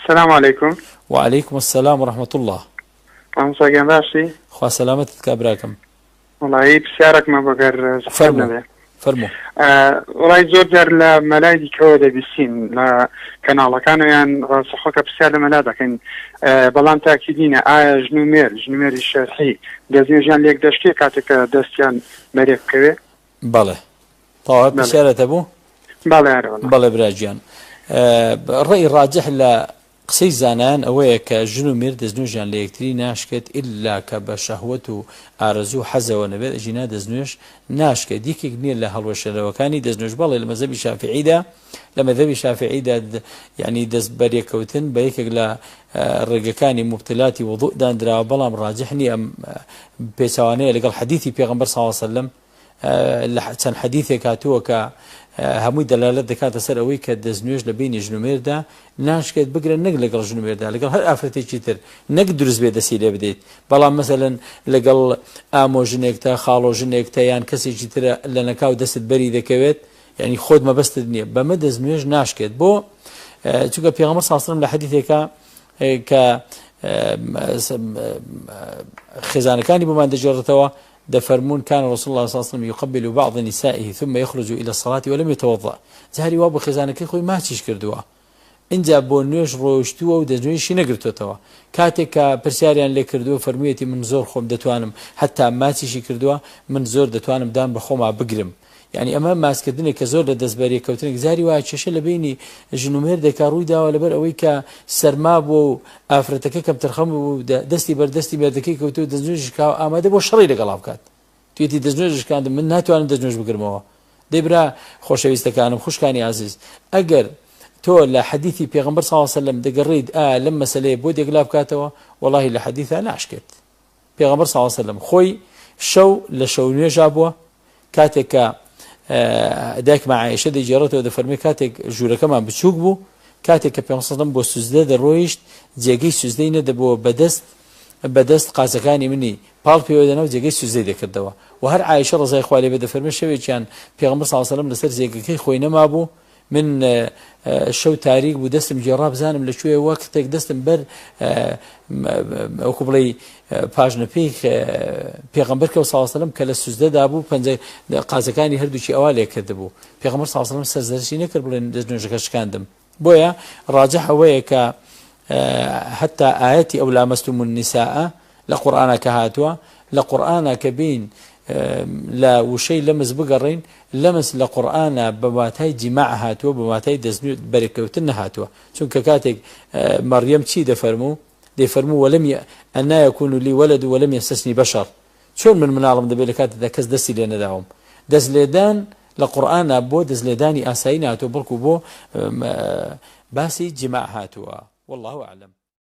سلام علیکم. وعلیکم السلام و رحمة اللە. مامۆستا گیان باشی؟ خوا سەلامەتت کا براکەم. وەڵایی پرسیارێکمە بۆ گەر زەحمەت فەرموو نەبێ. فەرموو. وەڵای زۆر جار لە مەلای دیکەوە دەبیستین لە کەناڵەکانەوە یان ڕاستەخۆ کە پرسیار لە مەلا دەکەین بەڵام تاکیدینە ئایا ژن و مێرد ژن و مێردی شەرعی دەستنوێژیان لێک دەشکێ کاتێک کە دەستیان بەرێک بکەوێ؟ بەڵێ تەواو بەڵێ پرسیارت هەبوو؟ بەڵێ ئەرێ وەڵا. بەڵێ برا گیان ڕەئی ڕاجح لە قسەی زانایان ئەوەیە کە ژن و مێرد دەستنوێژیان لە یەکتری ناشکێت ئیللا کە بە شەهوەت و ئارەزوو و حەزەوە نەبێت ئەگینا دەستنوێژ ناشکێت یەکێک نییە لە هەڵوەشێنەرەوەکانی دەستنوێژ بەڵێ لە مەزهەبی شافعیدا لە مەزهەبی شافعیدا یعنی دەست بەرێکەوتن بە یەکێک لە ڕێگەکانی مبتلاتی وضوء داندراوە بەڵام ڕاجح نییە ئەم پێچەوانەیە لەگەڵ حەدیثی پێغەمبەر صلی الله علیه وسلم لە چەند حەدیثێک هاتووە کە هەمووی دەلالەت دەکاتە سەر ئەوەی کە دەستنوێژ لە بینی ژن و مێردا ناشکێت بگرە نەک لەگەڵ ژن و مێردا لەگەڵ هەر ئافرەتێکی تر نەک دروست بێ دەستی لێ بدەیت بەڵام مەسەلەن لەگەڵ ئامۆ ژنێکتە خاڵۆ ژنێکتە یان کەسێکی ترە لە نەکاو دەستت بەری دەکەوێت یعنی خۆت مەبەستت نییە بەمە دەستنوێژ ناشکێت بۆ چونکە پێغەمبەر صلی الله علیه و سلم لە حەدیثێکا کە خێزانەکانی بۆمان دەگێڕێتەوە دەفەرموون، کان رسول اللە صلی اللە علیە وسلم یقبل بعض نسائه ثم یخرج الی الصلاة ولم یتوضا، جاری وا بۆ خێزانەکەی خۆی ماچیش کردووە ئینجا بۆ نوێژ ڕۆیشتووە و دەستنوێژیشی نەگرتۆتەوە، کاتێک کە پرسیاریان لێ کردووە فەرموویەتی من زۆر خۆم دەتوانم هەتا ماچیشی کردووە من زۆر دەتوانم دان بە خۆما بگرم یانی ئەمە ماچکردنێک کە زۆر لە دەست بەریەککەوتنێک جاری وایە کێشە لە بەینی ژن و مێردێکا ڕووی داوە لەبەر ئەوەی کە سەرما بووە و ئافرەتەکە کەمتەرخەم بوو و دەستی بەر دەستی مێردەکەی کەوتووە و دەستنوێژی شکاوە ئامادە بووە شەڕی لەگەڵا بکات توێتی دەستنوێژ شکاندم من ناتوانم دەستنوێژ بگرمەوە دەی برا خۆشەویستەکانم خوشکانی ئازیز ئەگەر تۆ لە حەدیثی پێغەمبەر صلی الله علیه وسلم دەگەڕێیت ئایا لەم مەسەلەیە بۆ دێگلا بکاتەوە وەڵاهی لە حەدیثا ناشکێت پێغەمبەر صلی اللە علیە وسلم خۆی شەو لە شەو نوێژا بووە کاتێک کە دایکمان عائشە دەگێڕێتەوە دەفەرمێ کاتێک ژوورەکەمان بچووک بوو کاتێک کە پێغەمبەر صلی اللە علیە وسلم بۆ سوجدە دەڕۆیشت جێگەی سوجدەی نەدەبووە بەدەست بەدەست قاچەکانی منی پاڵ پێوە دەنا و جێگەی سوجدەی دەکردەوە و هەر عائشە ڕەزای خوا لێ بێ دەفەرمێ شەوێکیان پێغەمبەر صلی اللە علیه وسلم لەسەر جێگەکەی خۆی نەمابوو من شەو تاریک بوو دەستم گێڕا بزانم لە کوێ وەختێک دەستم بەر وەکو بڵێی پاژنەپێی پێغەمبەر کەوت صلی الله علیه و سلم کە لە سوجدەدا بوو پەنجە قازەکانی هەردووکی ئەوا لێ کردبوو پێغەمبەر صلی الله علیه و سلم سەرزەرشی نەکرد بڵێن دەست نوێژەکە شکاندم بۆیە ڕاجح ئەوەیە کە حتا ئایەتی ئەو لامەستم النساء لە قورئانا کە هاتووە لە قورئانا کە بێین لە وشەی لەمس بگەڕێین لەمس لە قورئانا بە واتای جیماع هاتووە بە واتای دەست بەرکەوتن نەهاتووە چونکە کاتێک مەڕیەم چی دەفەرموو دەیفەرموو ولم أنى يكون لي ولد ولم يمسسني بشر چۆن من مناڵم دەبێت لە کاتێکدا کەس دەستی لێ نەداوم دەست لێدان لە قورئانا بۆ دەست لێدانی ئاسایی ناتوە بەڵکو بۆ باسی جیماع هاتووە والله اعلم.